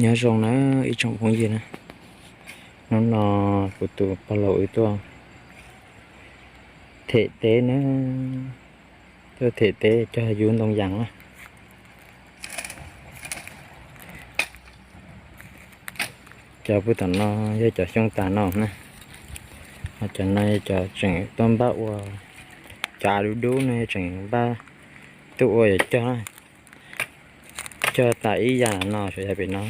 Nyob zoo na ib tsoom phooj ywg na, hnub no kuv tus pog laus wb tuaj them teb na, tuaj them teb cog yub ntoo yas na. Cov puag tom no yog cov xyoob tas no na, ho cov no yog cov tseem tuaj npaj ua, cov av dub dub no yog tseem npaj tuaj ua yuav cog, cog tas ib yam no sawv daws pem no.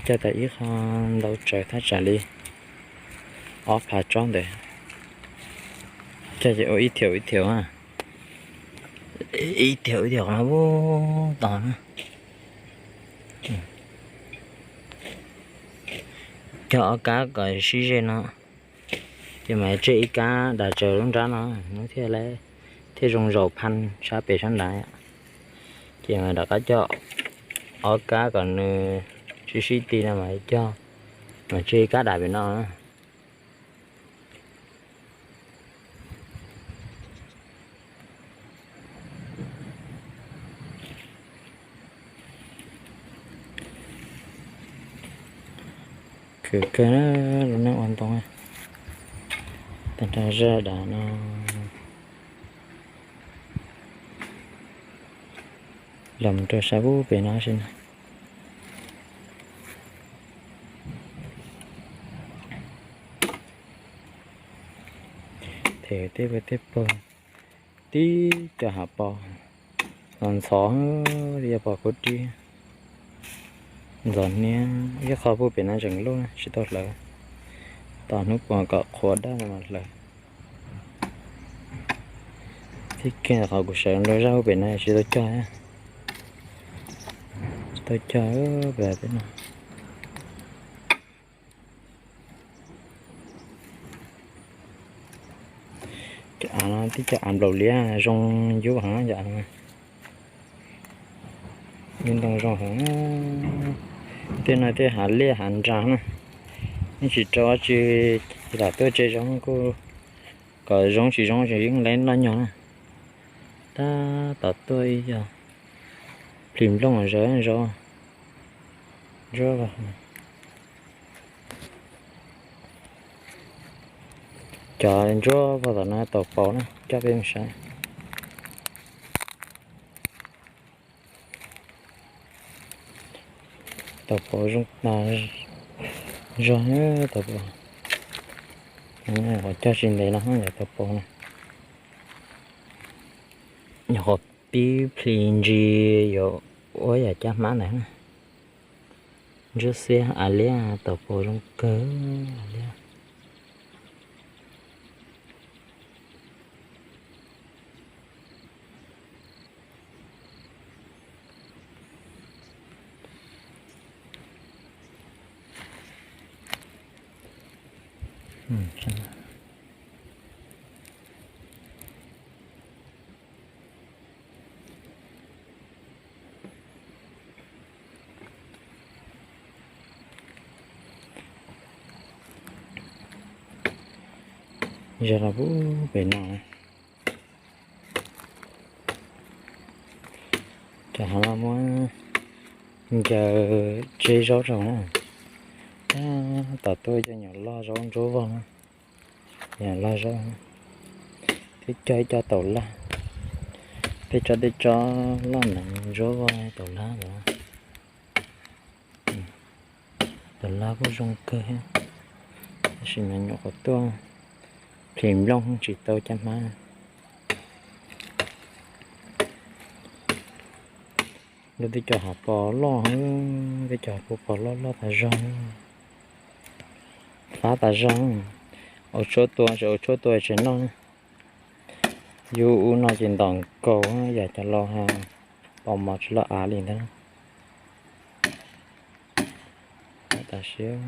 Cog tas ib qho ntau tsawg thaj tsam li ob phav tsob ntawd. Cog ces ua ib thiaum ib thiaum, ib thiaum ib thiaum no ub tos na. Cog ob kab kom sib ze no, ces mam tseg ib kab dav tsaws lub nrab no, nws thiaj, thiaj zoo zaum phaj sab pem sab nrad. Ces mam rov qab cog ob kab kom nws sib sib ti no mam cog, mam tseg ib kab dav pem no. Khwv kawg lub neej ua ntoo, tag nrho zaj dav no los mus rau sab ub pem no si na. Them tej pawg tej pawg, tib co hav pos los ntxhov, tib co pos kub rib ntxhov hniab, ib qho puag pem no tseem luj tsis tau hlawv, tos hnub puas kom qhuav daj no mas hlawv. Tib kiag qhov kuv sawv nrog zaj puag pem no tsis tau cog, tsis tau cog pem no. Cov av no tib cov av nplaum liab zoo yub heev cov av no. Yub ntoo zoo heev. Tej no tej hav liaj hav nras na, yeej tsis rau dab tsi, lam tuaj tse zoo kuj kom zoo tsis zoo tseem yeej lab noj nyog na. Tab tom tuaj ib co plis nplooj zaws zog. Cov ntsuab pog tom no tau paus na coj peb mus saib. Tau paus zoo tas zog, tau paus. Qhov cog tsis ntev no yog tau paus na. Nyuam qhuav pib plhis ntsis yuav ua yam caj hmab ntawd na. Ntsuab xiab av liab tau paus zoo kawg li. Zaum no pem no, cov hav no muab ncaws tseb zaub rau na. Tab tom tuaj coj nyuam loj zaub ntsuab vog na, nyuam loj zaub. Twb cog ib co taum laj, tej tsob tej tsob loj neev ntsuab vog taum laj los. Taum laj kuj zoo kawg thiab, tab sis mas nyuam qhuav tuaj plhis nplooj tsis tau caj hmab. Lub twb cov hav pos loj, twb cov hav pos loj loj tas zog, fab tas zog. Ua tshuaj tua, ua tshuaj tua tsev noj. Yus ub no ces ntom nkaus yam cov laus ha, pos mov tsis loj av li ntag. Tam sim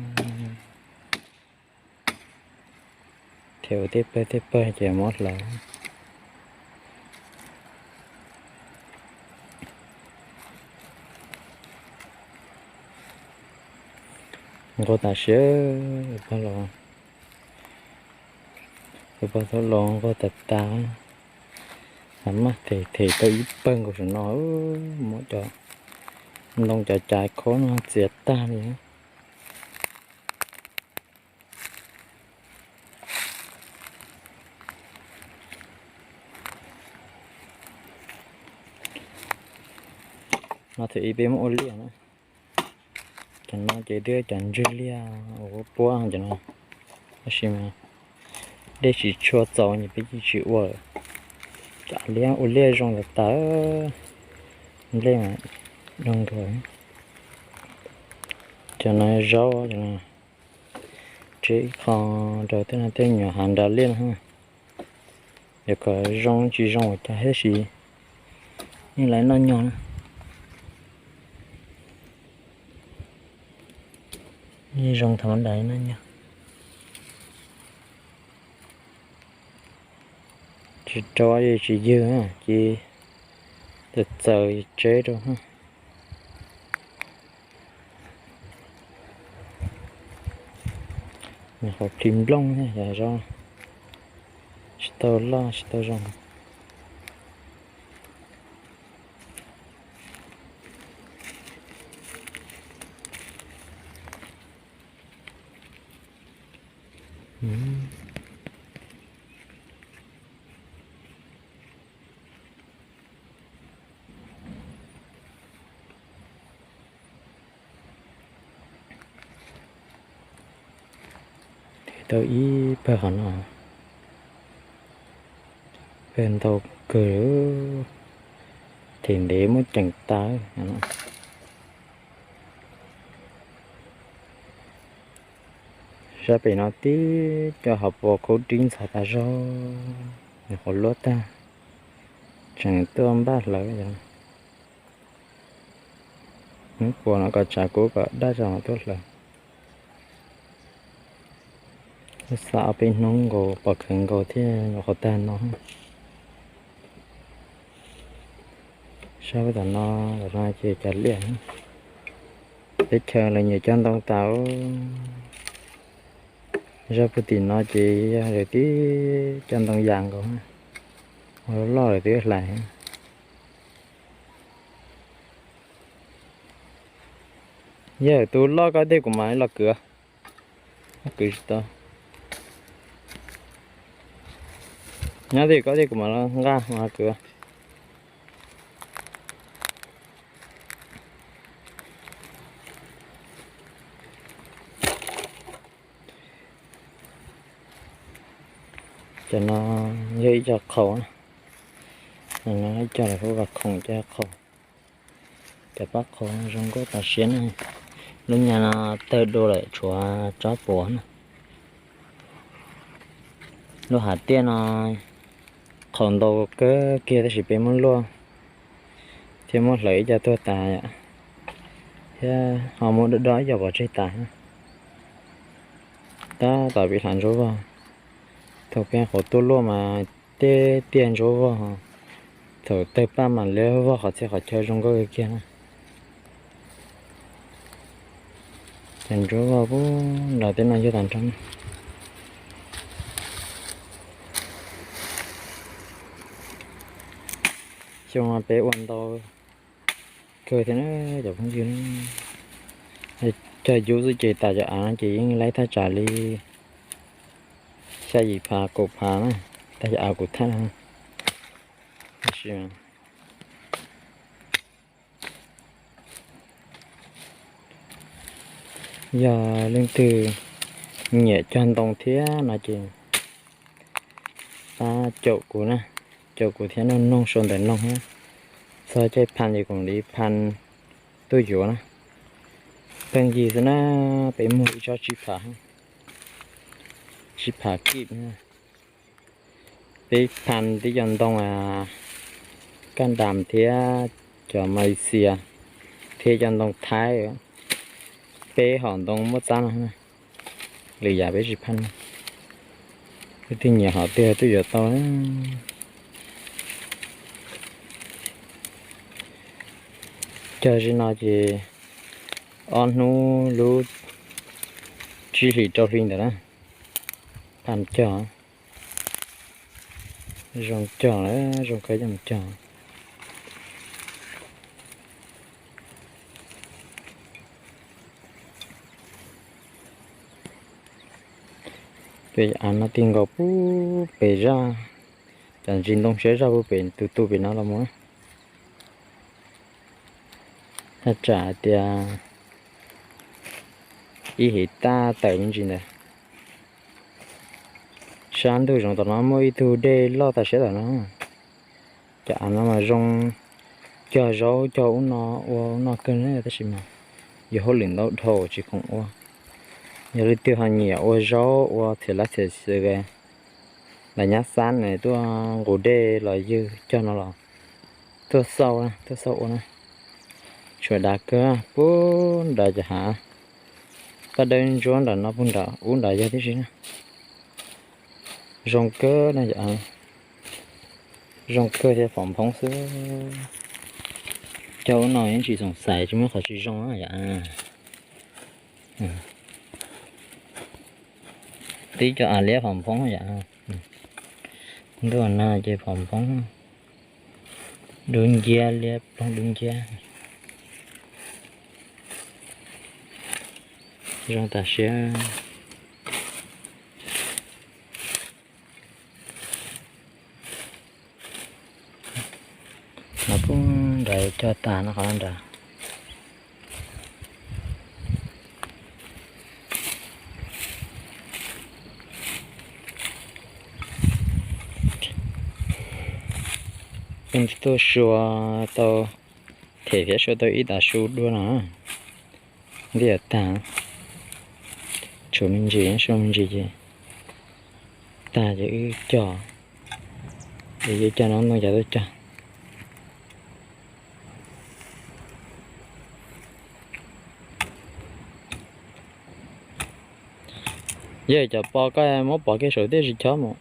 thiab ua tej pawg tej pawg ces muab hlawv. Nqus tam sim, pog los, tus pog tub los nqus tas tas. Maj them them tau ib pawg nkaus saum no, muab cov ntoo cov caiv khob no txias tag li. No thaum ib peb muab ua liaj na. Cov no ces twb cov ntswg liaj uas puab cov no, tab sis mas dej tsis tshua txaus ces peb tsis ua lawm. Cov liaj ua liaj zoo tas tas, nplej zoo nkauj. Cov no zaub, cov no tseb ib qho rau tej no tej nyuam hav nrad liaj no. Yog kom zoo tsis zoo ua cas thiab sis yeej laiv noj nyog na. Yeej zoo thaum ntawd noj nyog. Tsis rau tsis ywg ces txawm txawm tseb rau. Nws qhov plis nplooj yog zoo, tsis tau loj tsis tau zoo. Them tau ib pawg qhov no, pawg ntau kawg, them ntev muab ceem tas. Sab pem no tib co hauv paus khaub rib ntxhov tas zog, nws qhuav luab tag, tseem tuaj npaj hlawv. Hnub puas no kom tshav kub kom daj zog tuaj hlawv. Xav ob peb hnub nkaus pom khawv nkaus thiaj yuav qhov tag no. Sab tom no, tom no ces cov liaj, teb chaws lawv nyiam cog ntoo tas. Zaj puag tim no ces yog lawv twb cog ntoo yam nkaus, loj lawv twb hlais. Yog tus loj koj dej kuv mam los kwv. Kwv tsis tau. Nyob twj ywm koj thiab kuv mam los nqa mas kwv. Cov no yog ib co qhaus, ib co lawv hu ua khoom cov qhaus. Cov pab qhaus zoo nkauj tas siab na. Lub nyuag no tawg dua lawm tshuav tsob puav na. Lub hav tiaj no qhaus ntau kawg kiag tab sis peb muab luaj thiab muab hlawv ib co tuag tas yom, thiab ho muab do do ib co pov tseg tas. Tab tom pib hlais ntsuab vog, thaum peb qhuav tuaj luaj mas tej tiaj ntsuab vog, thaum tawg paj mas liab vog qhov txhia qhov chaw zoo nkauj kawg kiag na. Ces ntsuab vog pub nrad tej no yog tag nrho. Xyoo no peb ua ntau kawg thiab na cov phooj ywg. Cog yub xwb ces tas cov av no ces yeej laib thaj tsam li xya yim phav kaum phav na, tas cov av kuv thaj no. Yog leej twg nyiam cog ntoo thiab no ces pab caum kuv na, caum kuv thiab noog noog sau ntawv noog thiab. Txog caij phaj ces kuv mam li phaj tuaj yuav na. Pheej yig xwb na, peb muag ib tsob tsib phav, tsib phav kib. Peb phaj tib co ntoo kaj dam thiab cov Malaysia thiab cov ntoo Thaib, peb hom ntoo muab txab no, lwm yam peb tsis phaj. Leej twg nyiam hom twg tuaj yuav tau. Cog zim no ces ob hnub lub tsib hlis rau hli ntawd na, phaj cog. Zoo cog lawm, zoo kawg coj mus cog. Pem av no ti nkaus pub pem zaj, cov ntsis ntoo siab zaj pub pem tus tu pem no los mus. Thaj tsam hais tias ib his taj tawm me ntsis ntawd. Sab ntug zoov tom no muaj ib tug dej loj tas siab tom no. Cov av no mas zoo cog zaub cog ub no ua ub no kawg na, tab sis mas yus hauj lwm ntau dhau tsis khoom ua. Yog leej twg ho nyiam ua zaub ua txhia lab txhia xwm, los nyab xab nws tuaj nqus dej los ywg cog no los tuaj xauj, tuaj xauj ua na. Tshuav dav kawg, pub nrad cov hav paj dawb ntsuab nram no puag nram ub nrad yog tib si na. Zoo kawg na, zoo kawg thiab, phom nphoob xwb. Cog ub no yeej tsis xoom xaiv tsis muaj qhov tsis zoo yom. Tib co av liab phom nphoob yom. Ntuj na ces phom nphoob dub nciab, liab ploog dub nciab. Zoo tas siab. No pub nrad cog tas no qhov no nrad. Peb tuaj sua tau, them thiab sua tau ib tas su dua no. Ntiaj tag, tshuav me ntsis, sua me ntsis ces tag ces wb cog, es yuav cog no ntoo cas tuaj cog. Yog cov pos koj muab pov kiag saum tej tsis chob mus.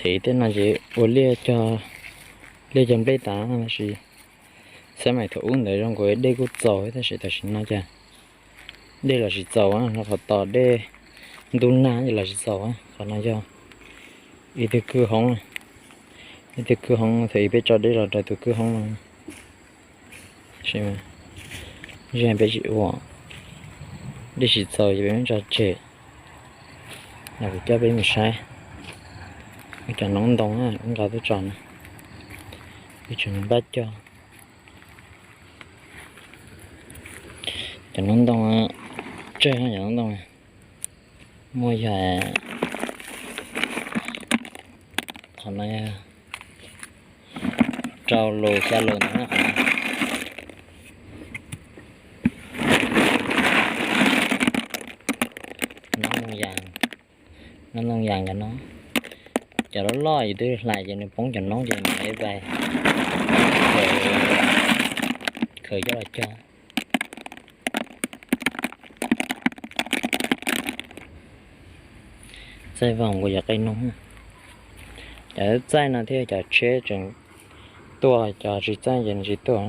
Them tej no ces ua liaj cog, liaj cog nplej tas tab sis xab maim thaum ub ntawd zoo nkaus dej kuj txaus tab sis tam sim no cas dej los tsis txaus, qhov tos dej ntuj nag ces los tsis txaus. Qhov no yog ib tug kwj hoob, ib tug kwj hoob thaum ub peb tso dej los rau tus kwj hoob no. Ze peb tsis ua, dej tsis txaus ces peb muab tso tseg. Los kuv coj peb mus saib cov noob ntoo ub nqa tuaj tso na, ib tsoom npab cog. Cov noob ntoo tsawg, cov noob ntoo muaj yog qhov no rau lus xya lus ntawd na. Noob ntoo yas, noob ntoo yas cov no, cov loj loj yus twb hlais ces nws poob cov noob ces nws vais, khaws coj los cog. Txaij voog nkaus yog qe noog. Cov txaij no thiab cov tsheb tseem tuaj, cov tsis txaij ces nws tsis tuaj.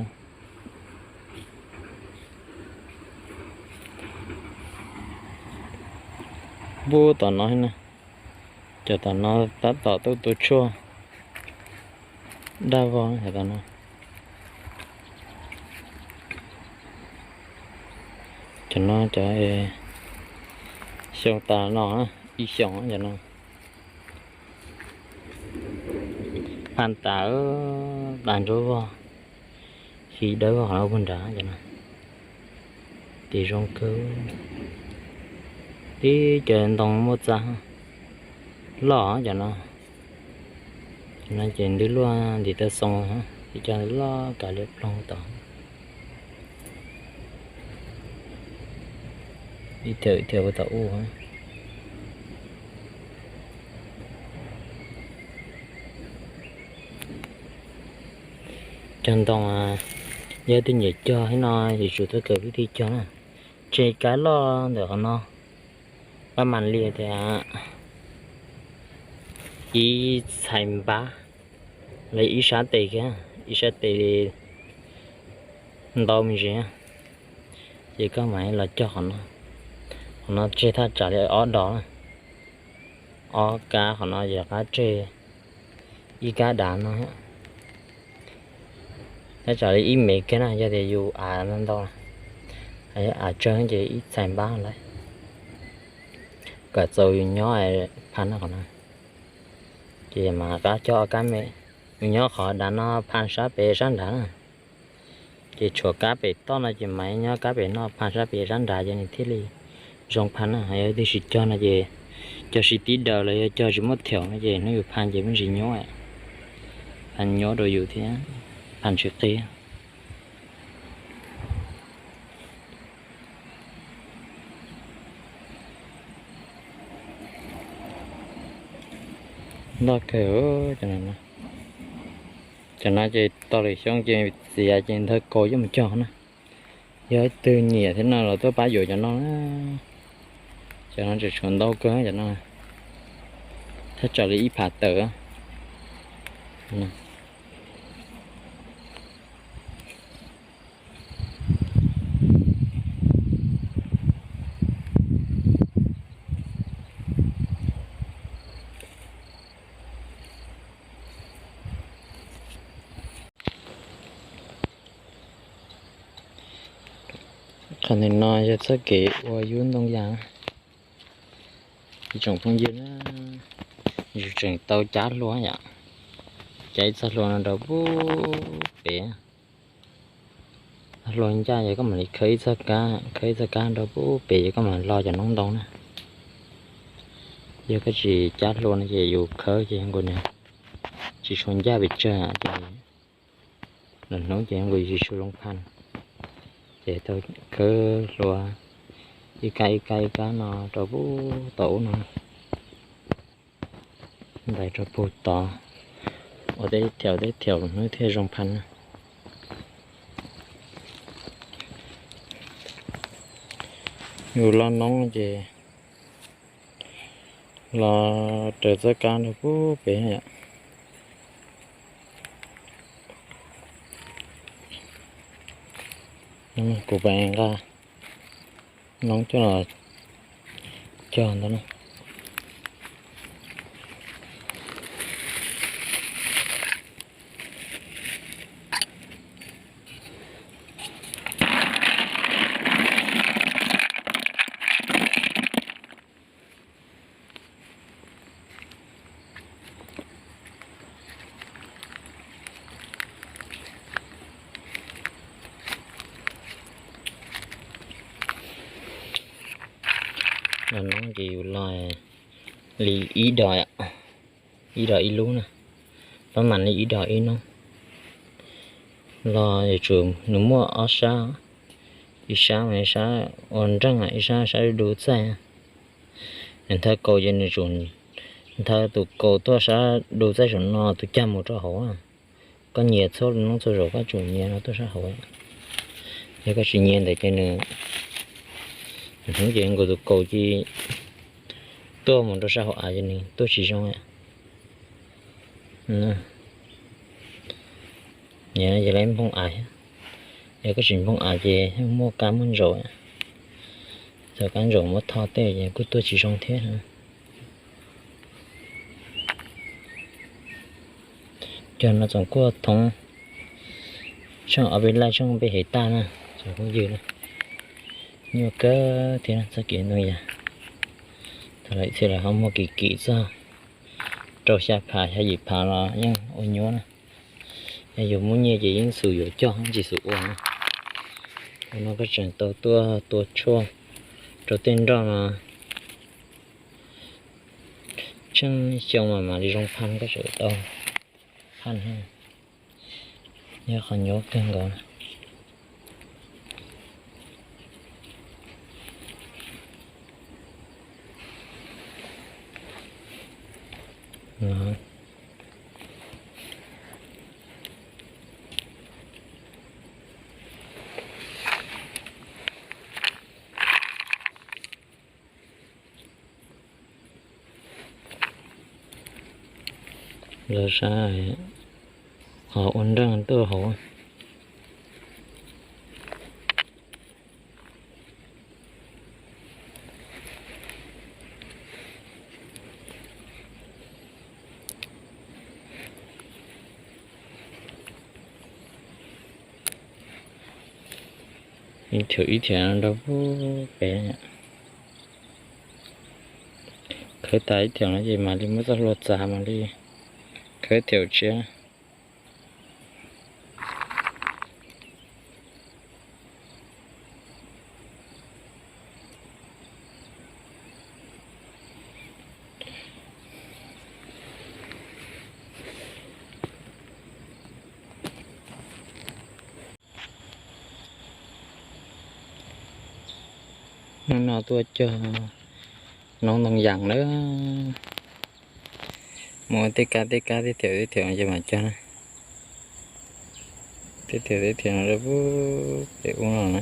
Npub tom no na, cov tom no tab tom tuaj tu tshuaj daj vog cov tom no. Cov no cov xyoo tas no, ib xyoos cov no. Phaj tas, tas ntsuab vog, fiv dawb vog qhov no puag nrad cov no. Tis zoo kawg. Tib co ntoo muaj txaj loj cov no. Cov no ces ntws luaj ntim taw xoo, tib co ntws loj kav liab ploog tod. Ib thiam ib thiam ua tom u. Cog ntoo, yog twg nyiam cog thiab no ces tsum txoj kawm pib thiaj cog na. Tseg kab loj ntawm qhov no, pab mas li tias ib txhais npab, los ib sab tes kiag, ib sab tes li ntau me ntsis, ces koj mam los cog qhov no. Qhov no tseg thaj tsam li ob dos, ob kab qhov no ces qab tseg ib kab dav no. Thaj tsam li ib mev kiag na, yog tias yus av ntau, av tsawg ces ib txhais npab lawm, kom txaus yus nyob pha no qhov no. Ces mas qab cog ob kab me, yus nyob qhov dav no pha sab pem sab nrad na. Ces tshuav kab pem toj no ces mas nyob kab pem no pha sab pem sab nrad ces nws thiaj li zoo pha na. Yog twg tsis cog no ces cog sib tib daws los yog cog tsis muaj thiaum no ces hnub yus pha ces me ntsis nyuab, pha nyuab rau yus thiab, pha tsis qig. Loj kawg. Cov no ces tau lwm xyoo ces txiav ces nthawj kaus coj mus cog na. Yog ib tug nyiam thiab no los tuaj pab yuav cov no na. Cov no tseem tshuav ntau kawg cov no. Thaj tsam li ib phav tawm. Qhov ntawm no yog txoj kev ua yub ntoo yas. Ib tsoom phooj ywg na, yus tseem tau cab hlua yom, cab ib txoj hlua no rau pub pem. Hlua ncaj ces koj mam li khawb ib txoj kab, khawb ib txoj kab rau pub pem ces koj mam lo cov noob ntoo na. Yog koj tsis cab hlua no ces yus khawb ces nkaus nws tsis tshua ncaj pes tsawg ces lwm hnub ces nkaus tsis tshua zoo pha. Ces tau khawb hlua ib kab ib kab ib kab no rau pub tom ub no, ntais rau pug tod, ua teb thiaum teb thiaum lwm hnub thiaj zoo pha na. Yus lo noob ces los raws txoj kab rau pub pem yom. Kuv pais nqa noob coj los cog ntawd na. Los no ces yus los li ib dos, ib dos ib lub na, pab mam li ib dos ib noob. Los yuav tsum nws muaj ob sab, ib sab mas ib sab ua nreej, ib sab sab du txaij. Nws nthawv kaus ces nws tsum nthawv tus kaus tuaj sab du txaij saum no, tus cag mus rau hauv. Koj nyias txhua noob txhua zaus koj tsum nyias no tuaj sab hauv. Yog koj tsis nyias ntawd ces nws, hnub ces nkaus tus kaus ci tuaj mus rau sab hauv av ces nws tuaj tsis zoo. Nyias ces lawv npoo av, yog koj tsis npoo av ces muaj kab muaj ntsaum, txog kab ntsaum muab tho tej ces kuj tuaj tsis zoo thiab. Cog no tsoom kuj thoov tsheej ob peb laij tsheej peb hev tag na, tsoom phooj ywg na. Nyuaj kawg thiab txoj kev ntoo yas. Thaum lawv txhia lawv ho muag kim kim txog rau xya phav xya yim phav los yeej ua nyuaj na. Yog yus muaj nyiaj ces yeej xub yuav cog tsis xub ua na. Ua no koj tseem tau tuaj tua tshuaj rau tej nroj no. Tsheej xyoo mas mam li zoo phaj koj tseem tau phaj, yog qhov nyuaj kawg nkaus. Los saib, qhov ua nreej tuaj hauv. Ib thiam ib thiam rau pem. Khawb tas ib thiam no ces mam li muab txoj hlua txav mam li khawb thiam tshiab. Hnub no tuaj cog noob ntoo yas na. Muab tej kab tej kab tej thiam tej thiam ces mam cog na. Tej thiam tej thiam no pem ub no na.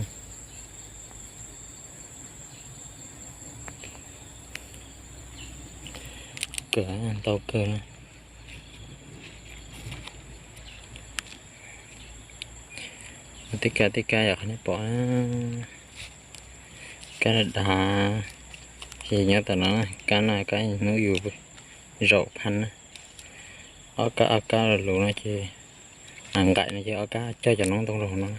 Kawg ntau kawg na. Tej kab tej kab yog qhov nej pom, kab dav dav, ces nyob tom no, kab no kab hnub yus zaum phaj na. Ob kab ob kab lus no ces, nqaim no ces ob kab cog cov noob ntoo rau hauv no.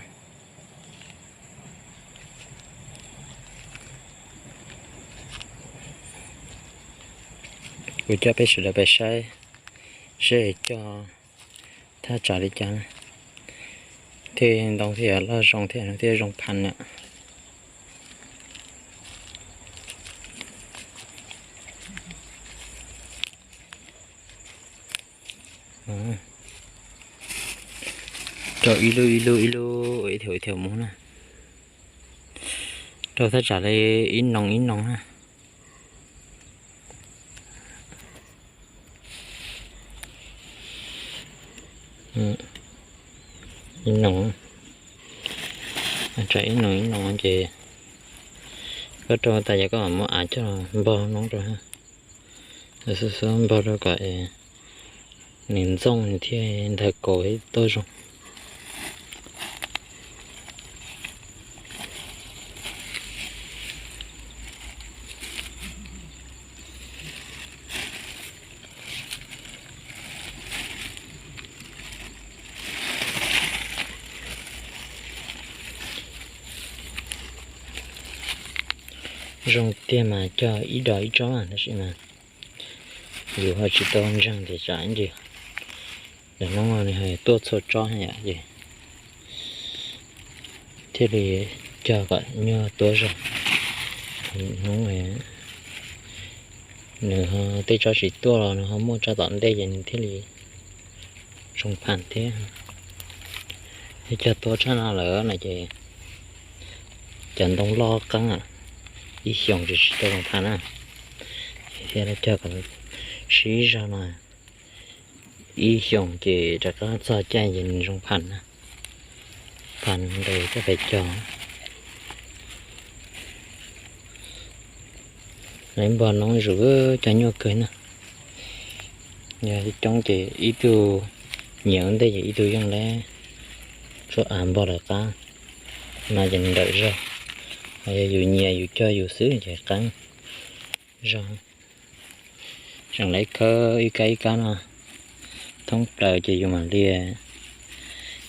Kuv coj peb sawv daws pais saib seb cog thaj tsam li cas na, thiaj ntoo thiaj loj zoo thiab thiaj zoo phaj na. Rau ib lub ib lub ib lub ib thiam ib thiam mus na. Rau thaj tsam li ib noo ib noo na. Ib noo, tsam ib noo ib noo ces koj rau tas yog koj mam muab av coj npog noob rau. Xub xub npog rau kom nws ntxooj nws thiaj ntawg kaus tuaj zoo. Zoo tiag mas cog ib dos ib tsob tab sis mas yus ho tsis tau ntseeg tias tsam ib ntsis. Ntawm hnub no nws ho tuaj txhua tsob yom, ces thiaj li cog kom nyuag tuab zog. Hnub nws ho tej tsob tsis tuaj los nws ho muaj tso tom ntej ces nws thiaj li zoo phaj thiab. Yog cog tuab tshaj no lawm no ces cov ntoo loj qeeb, ib xyoos tsis tau zoo phaj na. Thiaj li cog kom sib zog no, ib xyoos ces rov qab txog caij ces nws zoo phaj na. Phaj ntawd coj pais cog. Lawv npog noob zus cog nyuaj kawg na. Yog coob ces ib tug nyias ua ntej ces ib tug yeej lawm, tshuav av npog lawv qab no ces nws nrawm zog. Ho yog yus nyias yus cog yus xwb ces qeeb zog. Tseem lawv khawb ib kab ib kab no thoob plaws ces yus mam li,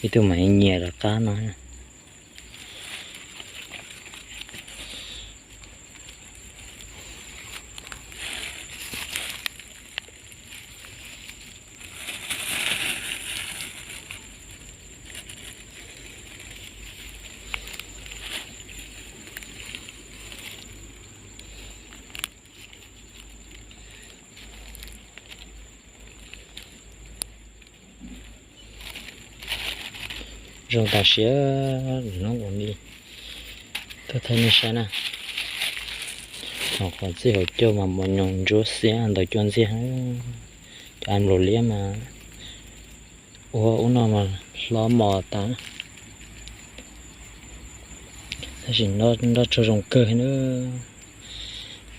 ib tug mam li nyias lawv qab no. Zoo tas siab, hnub ua li tuaj thaij nej saib na. Hauv qhov txij hauv caug mas mos nyoos ntsuab xiab ntawd cuag ntxiag. Cov av nplaum liab mas ua ub no mas hlob mos tas. Tab sis nroj tshuaj zoo kawg na.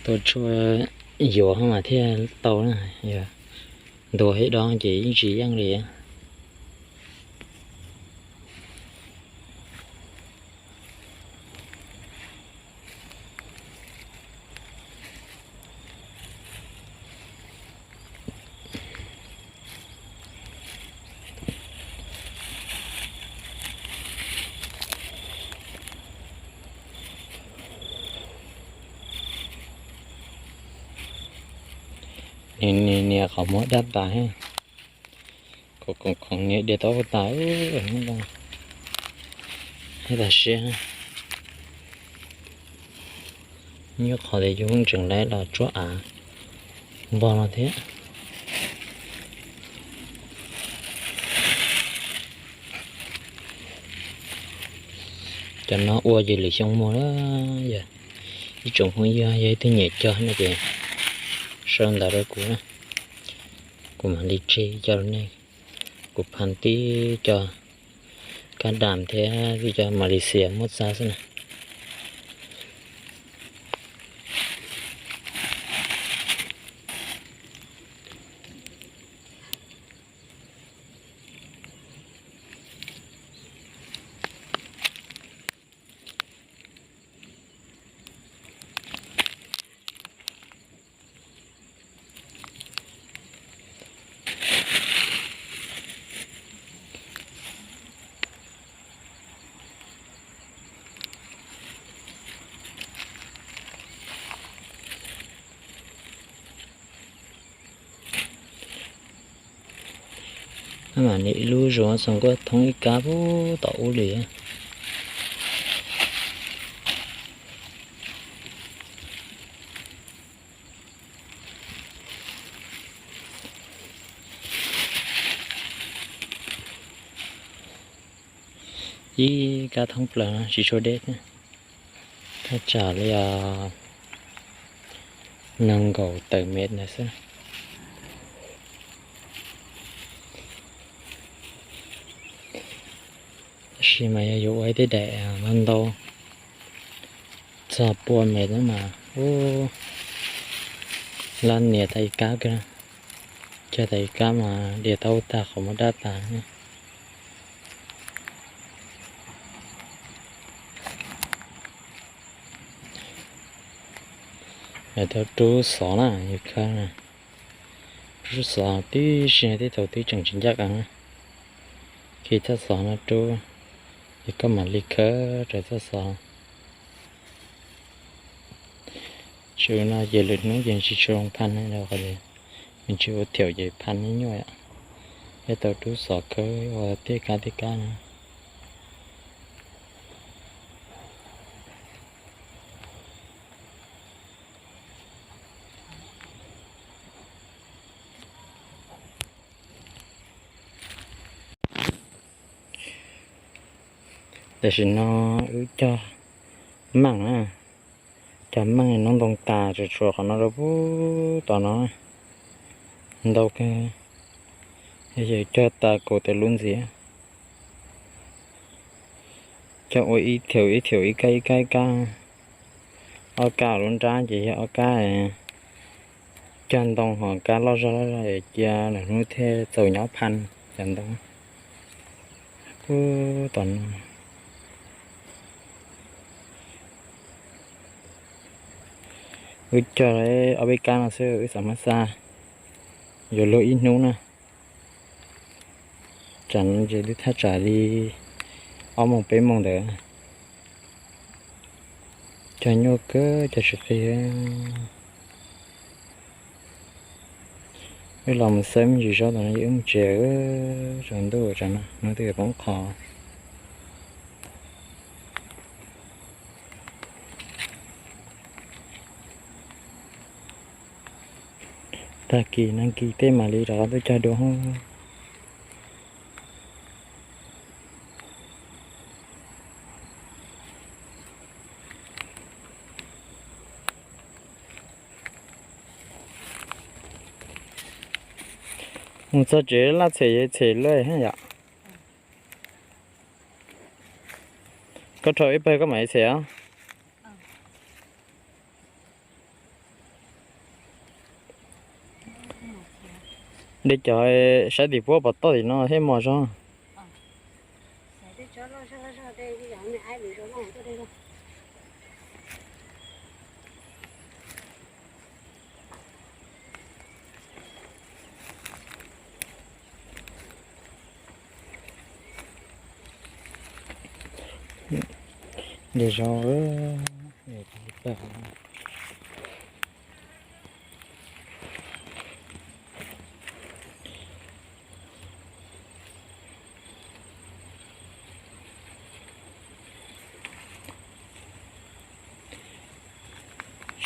Tua tshuaj yuav mas thiaj tau na, yog Ntuas ib do ces yeej tsis yeej li. Nias nias qhov muag dab tas, khoom khoom nias dias tau tas, tas siab. Nyuaj qhov tias yus tseem laiv los tsuab av npog no thiab. Cov no ua ces lwm xyoo muag lawm. Yog ib tsoom phooj ywg yog ib tug nyiam cog no ces sau ntawv rau kuv na, kuv mam li tseg coj rau nej. Kuv phaj tib co kab dam thiab tib co Malaysia muab txav xwb na. Mam li ib lub zos txog nkuaj thoob ib kab puag tom ub li. Ib kab thoob plaws no tsis tshua deb thiab, thaj tsam li nees nkaum tawm mev ntawd xwb. Tab sis mas yog yuav ua ib tej daim ntau ntau txog pua mev no mas ub, laj nias tas ib kab kawg, cog tas ib kab mas dias tau tag qhov muag dab tas. Tau rub xov na, yus khawb na, rub xov tib si, tej thaum twb tseem tsis ncaj qees na. Khi txoj xov no rub, ces koj mam li khawb raws txoj xov. Tsis no ces lwm hnub ces tsis tshua zoo phaj na, qhov tias nws tsis ua thiaum ces phaj nyuaj nyuaj yom. Thiaj tau rub xov khawb ua tej kab tej kab na. Tam sim no wb cog meej na, cog meej noob ntoo tas, tsuas tshuav qhov no rau puag tom no ntau kawg. Yog cog tas kaum tawm lub ntxiv, cog ua ib thiaum ib thiaum ib kab ib kab ib kab, ob kab lub nrab ces yog ob kab cog ntoo, ho kab loj zog loj zog cia lwm hnub thiaj txaus nyob phaj cov ntoo. Puag tom no wb cog ob peb kab no xwb, wb xav muab xa yuav luag ib hnub na. Tsam no ces twb thaj tsam li ob moos peb moos ntawd, cog nyuaj kawg, cog tsis qig. Wb los mus xawb me ntsis zaub tom no ces wb mus tsev, tsaus ntuj tsam no hnub twb yuav poob qho. Tag kis nag kis tej mam li rov qab tuaj cog dua. Mus txog tsev laj txhem yev txhem lawm yom. Koj rho ib pawg koj mam li txhem os. De cov saib tim puab pov toj tim no thiaj mos zog. De zog.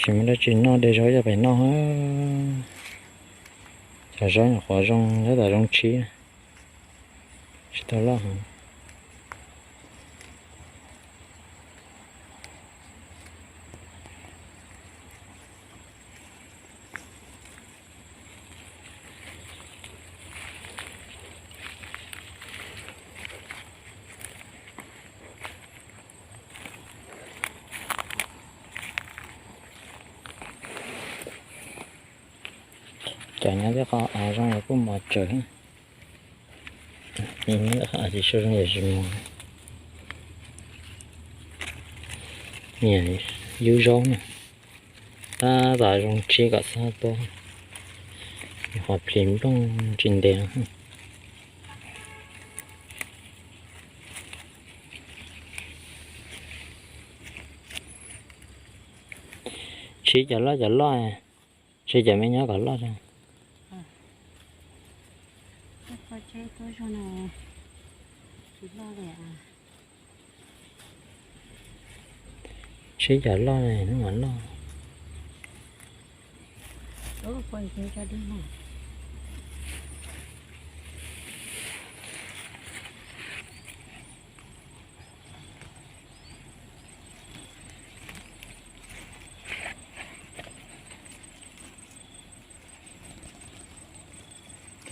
Tsis muaj dab tsi noj, de zaub coj pem noj. Cov zaub nyuam qhuav zoo, zaub tom zoo tshib, tsis tau loj heev. Cov nyob tej qhov av zoo es kuj mos tsawv. Nyob qhov av tsis tshua zoo es tsis mos. Niam yub zaub na, tab tom zoo tshib kom txhob tuab, qhov plis nplooj tsis ntev. Tshib cov loj cov loj, tshib cov me nyuam kom loj. Tshib cov loj, hnub mam loj.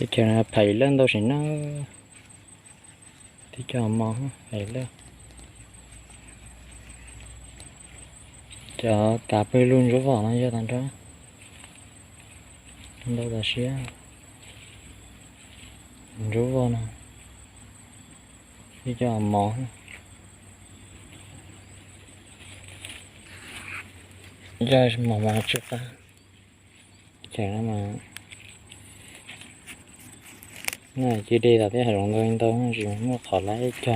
Teb chaws no phais lawj ntau sim na. Teb chaws mos phais lawj. Cov kav pawg lug ntsuab voj no yog tag nrho. Ntau tas siab. Ntsuab voj no, ib co mov, coj mov mas tsw qab. Ces no mas, no cia dej tas thiab hav zoov ntau ntau tsis muaj qhov lab ib co.